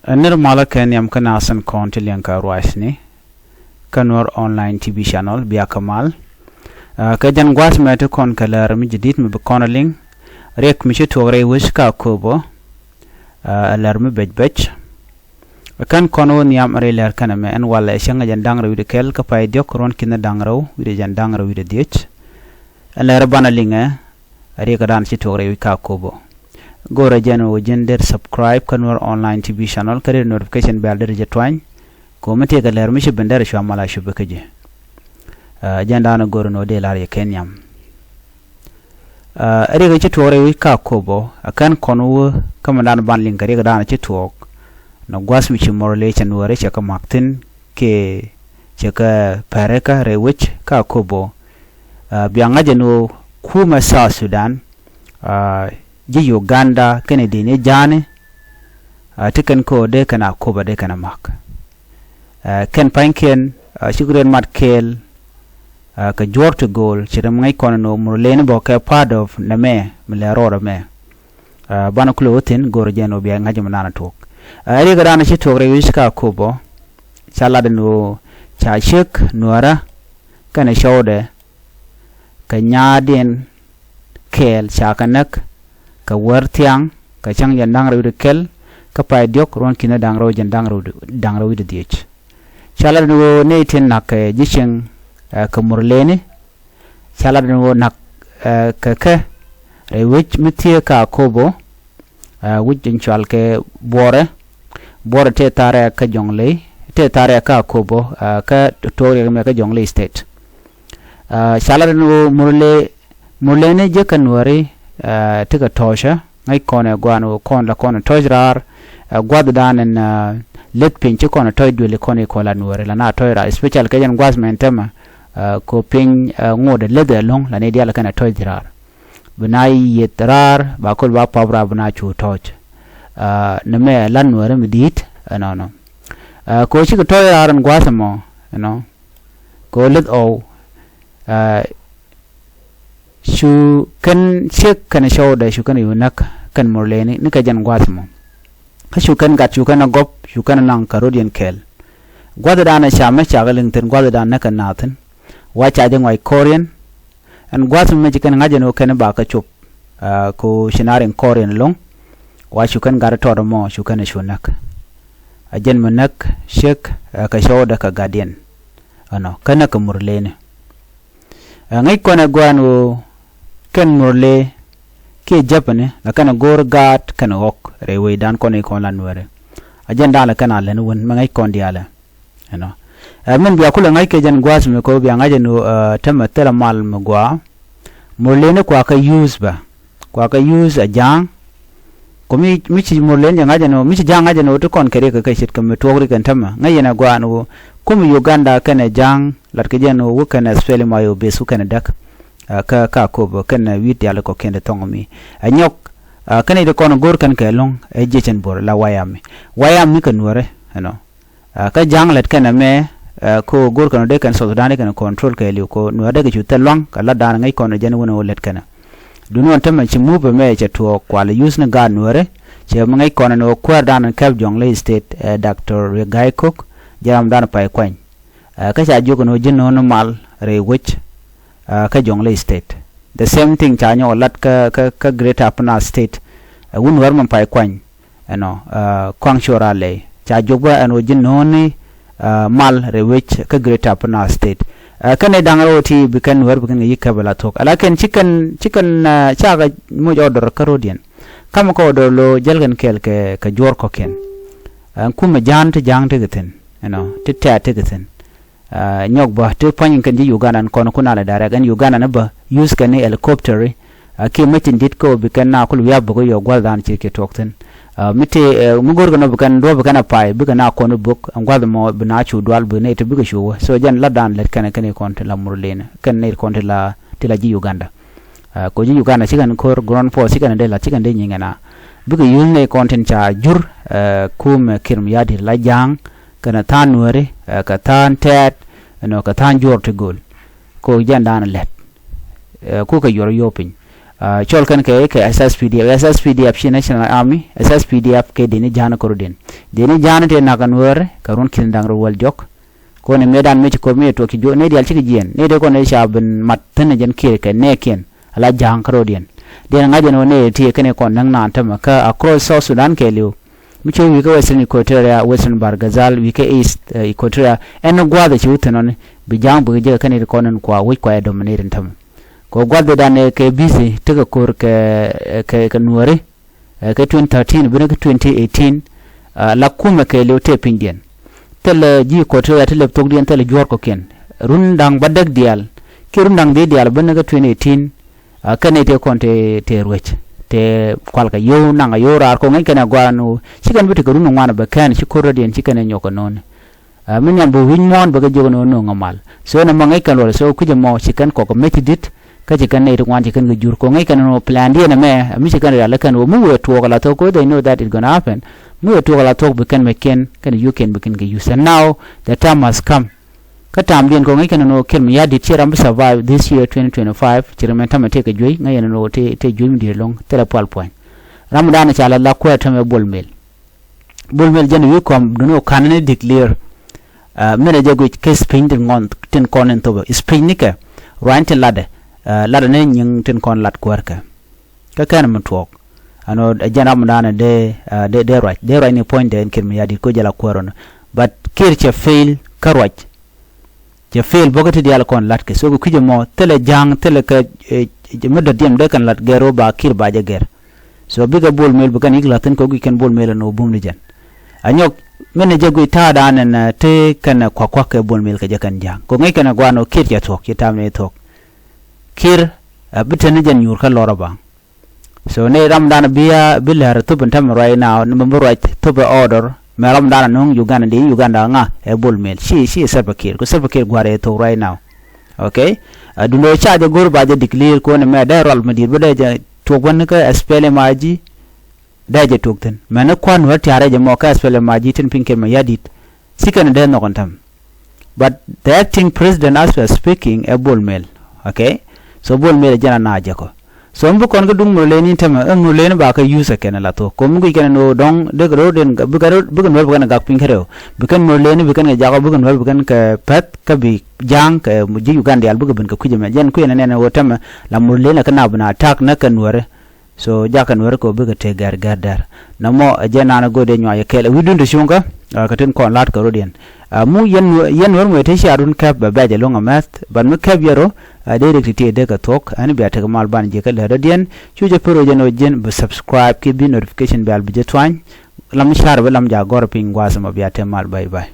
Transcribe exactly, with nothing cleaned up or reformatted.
Ɛ nir malä kɛ nhiam kä nath tin kɔn ti liɛŋ kɛ ruacni kä Nuer Online T V channel, bia kɛ mal. Ɛ, kɛ jɛn gua̱th mɛ ti kɔn kɛ lär mi jadid mi bi kɔn a liŋ. Riɛk mi ci tuɔɔk rɛy wec kä Akobo. Ɛ, ɛ lär mi bec bec. Ɛ kɛn kɔn wä nhiam rɛy lär kɛn ɛmɛ ɛn walɛ cäŋ ɛ jɛn da̱ŋ rɛw wi̱cdɛ kɛl kä pay diɔ̱k ruɔ̱n ki̱n da̱ŋ rɛw wi̱cdɛ jɛn da̱ŋ rɛw wi̱cdɛ dhiec. Ɛn lär banɛ liŋɛ, ɛ riɛk ɛ da̱a̱n ci tuɔɔk rɛy wec kä Akobo. Go̱rɛ jɛn ɣöö ji̱n dee subscribe kä Nuer Online T V channel kä dee notification bell dee jɛ tuany. Kɛ ɣöö mi tëëkɛ lär mi ci ben derɛ cua mal a cupɛ kä ji̱. Ɛ, jɛn da̱a̱n go̱rɛ ni ɣöö dee la̱r yɛ kɛ nhiam. Ɛ, riɛk ɛ ci tuɔɔk rɛy wec kä Akobo, ɛ kɛn kɔn wä kä mi da̱a̱n ban liŋ kɛ riɛk da̱a̱n ci tuɔɔk. Ni gua̱th mi ci Murle cɛ Nuääri cɛ kɛ ma̱k thi̱n kɛ cɛ kɛ pɛrɛ kä rɛy wec kä Akobo. Ɛ, bia ŋa̱c ɛn ɣöö kumɛ South Sudan, ɛ, ji̱ Uganda kɛnɛ di̱n i̱ ja̱a̱ni, ɛ, ti kɛn kä ɣöö dee kɛn Akobo dee kɛn ɛ ma̱k. Ɛ, kɛn pa̱nykiɛn, ɛ, cik rɛn mat kɛɛl, ɛ, kɛ juɔ̱ɔ̱r ti gööl ci rɛm ŋäc kɔn ɛn ɣöö Murleni bä kɛ part of nɛmɛ mi lɛ rɔɔdɛ mɛ. Ɛ, banɛ kulɛ wä thi̱n go̱o̱rɛ jɛn ɣöö bia ŋa̱c mi naan tuɔɔk. Ɛ, riɛk ɛ da̱a̱n ci tuɔɔk rɛy wec kä Akobo. Ca lat ɛn ɣöö ca ciek Nuäärä kɛnɛ cɔwdɛ kɛ nyaatdiɛn kɛɛl ca kɛ näk kɛ wäär thiaŋ kɛ cäŋ jɛn da̱ŋ rɛw wi̱cdɛ kɛl kä pay diɔ̱k ruɔ̱n ki̱n da̱ŋ rɛw jɛn da̱ŋ rɛw, da̱ŋ rɛw wi̱cdɛ dhiec. Ca lat ɛn ɣöö nɛy tin na̱k kɛ ji̱ cieŋ, ɛ, kɛ Murleni. Ca lat ɛn ɣöö na̱k, ɛ, kɛ kɛ rɛy wec mi thieek kä Akobo. Ɛ, wi̱c in cual kɛ Buɔrɛ. Buɔrɛ tëë tha̱a̱r rɛɛk kä Jɔŋley, tëë tha̱a̱r rɛɛk kä Akobo, ɛ, kä tuɔɔk riɛk mɛ kä Jɔŋley State. Ɛ, ca lat ɛn ɣöö Murle, Murleni jiäkä Nuääri, ɛ, tekɛ tɔ̱ɔ̱cä, ŋäc kɔn ɛ gua̱a̱n ɣöö kɔn la kɔn ɛ tɔ̱ɔ̱c raar, ɛ, gua̱thdan ɛn, ɛ, leth piny ci kɔn ɛ tɔ̱ɔ̱c duëli kɔn i̱ kɔn la Nuääri la na tɔ̱ɔ̱c raar, especially kɛ jɛn gua̱th mɛ ɛn täämɛ, ɛ, kɛ piny, ɛ, ŋot ɛ leth ɛlɔ̱ŋ la ni diaal kɛn ɛ tɔ̱ɔ̱c raar. Bi na yieth raar ba köl ba pap raar bi na cu tɔ̱ɔ̱c. Ɛ, nɛmɛ la Nuääri mi di̱i̱t ɛnɔnɔ. Ɛ, kɛ ɣöö cikɛ tɔ̱ɔ̱c raar ɛn gua̱a̱th ɛmɔ ɛnɔ. Kɛ ɣöö leth ɣɔw, ɛ, cu kɛn ciek kɛnɛ cɔwdɛ cu kɛn ɛ yio̱w näk kɛn Murleni ni kɛ jɛn gua̱a̱th ɛmɔ. Kä cu kɛn gat cu kɛn ɛ gɔ̱p cu kɛn ɛ naŋ kɛ rɔ̱diɛn kɛɛl. Gua̱thdan ɛ ca mɛ ca kɛ liŋ thi̱n gua̱thdan näk kɛ naath thi̱n. Wa ca jɛ ŋuac kɔriɛn. Ɛn gua̱th mi ci kɛn ŋa̱c ɛn ɣöö kɛn bakɛ cop, ɛ, kɛ ɣöö ci na riŋ kɔriɛn ɛlɔ̱ŋ. Wa cu kɛn gat tɔt ɛmɔ cu kɛn cu näk. Ɛ jɛn mi näk ciek, ɛ, kɛ cɔwdɛ kɛ gatdiɛn. Ɛnɔ kä näk kɛ Murleni. Ɛ, ŋäc kɔn ɛ gua̱a̱n ɣöö kɛn Murle kiɛ jäpäni la kɛn ɛ go̱o̱r gaat kɛn ɣɔ̱k rɛy wecdan kɔn i̱ kɔn la Nuääri. Ɛ jɛn da̱a̱n lɛ kɛn a lɛn wän mɛ ŋäc kɔn diaalɛ. Ɛnɔ. Ɛ, min bia kulɛ ŋa̱c kɛ jɛn gua̱a̱th mi kɛ ɣöö bia ŋa̱c ɛn ɣöö, ɛ, tämɛ thilɛ mal mi gɔaa. Murleni kua kɛ use bä. Kua kɛ use ɛ ja̱a̱ŋ. Kɛ mi, mi ci Murleni jɛ ŋa̱c ɛn ɣöö, mi ci ja̱a̱ŋ ŋa̱c ɛn ɣöö ti kɔn kɛ riɛk kɛ kɛ ce̱tkɛ mi tuɔɔk riɛk ɛn tämɛ. Ŋäc yɛn ɛ gua̱a̱n ɣöö kum Uganda kɛnɛ ja̱a̱ŋ lat kɛ jɛn ɣöö wä kɛnɛ Australia ma yɛ ɣöö beth wä kɛnɛ däk. Ɛ, kä, kä Akobo kɛnɛ wi̱i̱ diaal kɔ̱kiɛn ti thɔŋ mi. Ɛ nyɔk, ɛ, kɛn i̱ ti kɔn go̱o̱r kɛn kɛ ɛlɔ̱ŋ ɛ jiecɛn bo̱r la White Army. White Army kɛ Nuääri, ɛnɔ. Ɛ, kä ja̱a̱ŋ lät kɛn ɛmɛ, ɛ, kɛ ɣöö go̱o̱r kɛn ɣöö dee kɛn South Sudan dee kɛn control kɛ liw kɛ ɣöö Nuäär dee kɛ cu thil lua̱ŋ kɛ latdan ŋäc kɔn ɛ jɛn wun ɛ ɣöö lät kɛn ɛ. Duundɛ ɣän tämɛ ci mupɛ mɛ cɛ tuɔɔk kual use ni gaat Nuääri, cɛ mi ŋäc kɔn ɛn ɣöö kuäärdan ɛn kɛp Jɔŋley State, ɛ, Doctor Riek Gai Kok, jɛ ramdan pay kuany. Ɛ, kä ca jiök ɛn ɣöö ji̱ no̱o̱ŋ ni mal rɛy wec, ɛ, kä Jɔŋley State. The same thing ca nyɔk lat kä, kä, kä Greater Upper Nile State. Ɛ, wun Nuäär min pay kuany. Ɛnɔ, ɛ, kɔaŋ cuɔ raar lɛy. Ca jiök bä ɛn ɣöö ji̱ no̱o̱ŋni, ɛ, mal rɛy wec kä Greater Upper Nile State. Ɛ, kɛn i̱ da̱ŋ rɛw ti bi kɛn Nuäär bi kɛn kɛ yi̱k käp ala thuɔ̱k. Ala kɛn ci kɛn, ci kɛn, ɛ, cakɛ moc order kä ro̱diɛn. Ka̱mɛ kä order lo̱ jäl kɛn kɛɛl kɛ, kɛ juɔ̱ɔ̱r kɔ̱kiɛn. Ɛ, kumɛ ja̱a̱n ti ja̱a̱ŋ tekɛ thi̱n. Ɛnɔ, ti tɛ̈t tekɛ thi̱n. Ɛ, nyɔk bä ti pua̱ny in kɛn ji̱ Uganda in kɔn kun alɛ direct ɛn Uganda ni bä use kɛn ni helicopter. Ɛ, kiɛ mecin di̱t kä bi kɛn na kul wi̱i̱ a bök yɔ gua̱thdan ci kiɛ tuɔɔk thi̱n. Ɛ, mi tëë, ɛ, mi go̱o̱r kɛn ɔ bi kɛn duɔ̱ɔ̱p bi kɛn a pay bikɛ na kɔn bök ɛn gua̱th mɔ bi na cu dual bi nɛy ti bikɛ cu wä. So jɛn latdan lät kɛn kɛn i̱ kɔn ti la Murleni kɛn nɛy ti kɔn ti la, ti la ji̱ Uganda. Ɛ, kɛ ɣöö ji̱ Uganda ci kɛn ko̱r ground force ci kɛn dee la ci kɛn dee nyiŋ ɛn a. Bikɛ use nɛy kɔn tin ca jur, ɛ, kumɛ Kiir Mayardit la ja̱a̱ŋ kɛnɛ tha̱a̱ŋ Nuääri, ɛ, kɛ tha̱a̱ŋ tɛ̈t, ɛnɔ, kɛ tha̱a̱ŋ juɔ̱ɔ̱r ti gööl. Kɛ ɣöö jɛn da̱a̱n lät. Ɛ, kukɛ yuɔr yio̱w piny. Cɔl kɛn kɛ kɛ S S P D F. S S P D F ci National Army, S S P D F kɛ dini ja̱a̱n kɛ rɔ̱diɛn. Dini ja̱a̱n tëë nakä Nuäär kɛ run ki̱n da̱ŋ rɛw wäl jɔk. Kɔn mëëdan mëë ci kɔr mëë tuɔk ci juɔk nɛy diaal cikɛ jiɛn nɛy tëë kɔn ëë ca ben mat thi̱n ɛ jɛn Kiir kɛ nɛɛkiɛn. Ala ja̱a̱ŋ kärɔɔdiɛn. Diɛn ŋa̱c ɛn ɣöö nɛy tëë kɛn ɛ kɔn näk naan tämɛ kä across South Sudan kɛɛliw. Mi ci wi̱i̱ kä Western Equatoria, Western Bahr el Ghazal, wi̱i̱ kä East Equatoria, ɛn gua̱a̱th ɛ ci wä thi̱n ɔni bi ja̱a̱ŋ bikɛ jek kä nɛy ti kɔn ɛn kua wec kua ɛ dominate ɛn tämɛ. Kɛ ɣöö gua̱a̱th ëëdan ɛ kɛ busy tekɛ ko̱r kɛ kɛ kɛ Nuääri. Kɛ twenty thirteen bi ni kä twenty eighteen, la kumɛ kɛɛliw tëë pinydiɛn. Thilɛ ji̱ Equatoria ti lɛp thokdiɛn thilɛ juɔ̱ɔ̱r kɔ̱kiɛn. Run da̱ŋ bädäk diaal kiɛ run da̱ŋ dhieec diaal bi ni kä twenty eighteen. Kɛn nɛy tëë kɔn tëë ruec tëë kualkɛ yio̱w naŋkɛ yio̱w raar kɛ ɣöö ŋäc kɛn ɛ gɔaa ɛn ɣöö ci kɛn bi tekɛ run ŋuan ɛ bɛ kɛn ci ko̱r rɔ̱diɛn ci kɛn ɛ nyɔk kɛ no̱o̱ni. Mi nhiam bi wi̱c muɔ̱ɔ̱n bɛ kɛ jiök ɛn ɣöö no̱o̱ŋ ɛ mal. So ɛn ɛmɔ ŋäc kɛn luɔt so kui̱c ɛmɔ ci kɛn kɔk ɛ mec ti di̱t. Kä ci kɛn nɛy ti ŋuan ci kɛn kɛ jur kɛ ɣöö ŋäc kɛn ɛn ɣöö plandiɛn ɛmɛ mi ci kɛn rial ɛ kɛn ɣöö mi wëë tuɔɔk ala thuɔ̱k kɛ ɣöö they know that is gonna happen. Mi wëë tuɔɔk ala thuɔ̱k bi kɛn mec kɛn kɛn yio̱kiɛn bi kɛn kɛ use. And now the time has come. Kä ta̱a̱mdiɛn kɛ ɣöö ŋäc kɛn ɛn ɣöö Kiir Mayardit ciɛ ram bi survive this year twenty twenty-five ci ri mɛn tämɛ tëëkɛ juey ŋäc ɛn ɛn ɣöö tëë juey mi di̱i̱t ɛlɔ̱ŋ thilɛ pual puɔ̱ny. Ram dan ca la la kuäär tämɛ Bol Mel. Bol Mel jɛn wi̱i̱ kɔm duni ɣöö ka̱n ni declare. Minɛ jɛ guic kä speech tin kɔn tin kɔn in thopɛ speech nikɛ ruany tin latdɛ. Latdɛ ni nyiŋ tin kɔn lat kuäärkɛ. Kä kɛn mi tuɔɔk ɛn ɣöö jɛn ram dan dee dee ruac dee ruac ni puɔ̱nydɛ in Kiir Mayardit ko jɛ la kuäär ɔnɔ. But Kiir cɛ fail kä ruac. Cɛ fail bä kä ti diaal kɔn la̱tkɛ so kɛ kui̱c ɛmɔ thilɛ ja̱a̱ŋ thilɛ kɛ mi dɔ̱diɛn dee kɛn la̱t gɛr ɣöö ba Kiir ba jɛ gɛr. So bikɛ Bol Mel bi kɛn yik la̱thi̱n kɛ guic kɛn Bol Mel ɛn ɣöö bum ni jɛn. Anyɔk min ni jɛ guic ta̱a̱dan ɛn te kɛn kua̱k kua̱k kɛ Bol Mel kɛ jɛ kɛn ja̱a̱ŋ kɛ ŋäc kɛn ɛ gua̱a̱n ɣöö Kiir cɛ thuɔ̱k ci ta̱a̱m ni thuɔ̱k. Kiir bi te ni jɛn nyuur kä lɔr ɛ baŋ. So ni ramdan bi a bi lɛr thop in tämɛ ruac na ni mɛ bi ruac thop ɛ order mɛ ramdan a nuŋ Uganda di Uganda ŋa ɛ Bol Mel ci ci Salva Kiir ku Salva Kiir gua̱r ɛ thok ruac na. Okay. Dundo ca jɛ go̱r ba jɛ declare ko ni mɛ dee rual mi di̱i̱t bi dee jɛ tuɔk wän kä S P L M I G. Dee jɛ tuɔk thi̱n mɛ ni kuan wä tiarɛ jɛ mɔ kä S P L M I G tin piny Kiir Mayardit. Ci kɛn dee nhɔk in tämɛ. But the acting president as we are speaking ɛ Bol Mel. Okay. So Bol Mel ɛ jɛn a na jɛ kɔ. So mi bi kɔn kä duŋ Murleni tämɛ ɛ Murleni ba kɛ use ɛ kɛn ɛ la thok kɔ mi guic kɛn ɛ ni ɣöö dɔ̱ŋ dee kɛ ro̱o̱diɛn bikɛ ro̱o̱ bikɛ Nuäär bi kɛn ɛ gak piny kä rɛw bi kɛn Murleni bi kɛn kɛ jakɔ bikɛ Nuäär bi kɛn kɛ pɛth kä bi ja̱a̱ŋ kɛ ji̱ Uganda diaal bikɛ ben kɛ kui̱c ɛmɛ jɛn kui̱ ɛn ɛ nɛn ɛ ɣöö tämɛ la Murleni ɛ kä na bi na attack nä kɛ Nuääri. So jakɛ Nuääri kɛ ɣöö bikɛ tëë gɛr gɛr dɛr. Nɔmɔ ɛ jɛ naan ɛ go̱o̱dɛ nyuac ɛ kɛl ɛ wi̱cdun ti cuŋkä. Kɛ tin kɔn la̱t kɛ rɔ̱diɛn. Mu yɛn Nuäär muec te cia run kɛp bɛ bɛ̈c ɛlɔ̱ŋ ɛmɛth but mi kɛp yɛ rɔ. Dee rik ti tëë dee kɛ thuɔ̱k ɛn bia tekɛ mal ban ji̱ kä lät rɔ̱diɛn. Cu jɛ pär ɣöö jɛn ɣöö ji̱n bi subscribe kiɛ bi notification bell bi jɛ tuany. Lam ca̱r bi lam ja gɔ̱r piny gua̱a̱th ɛmɔ bia te mal bye bye.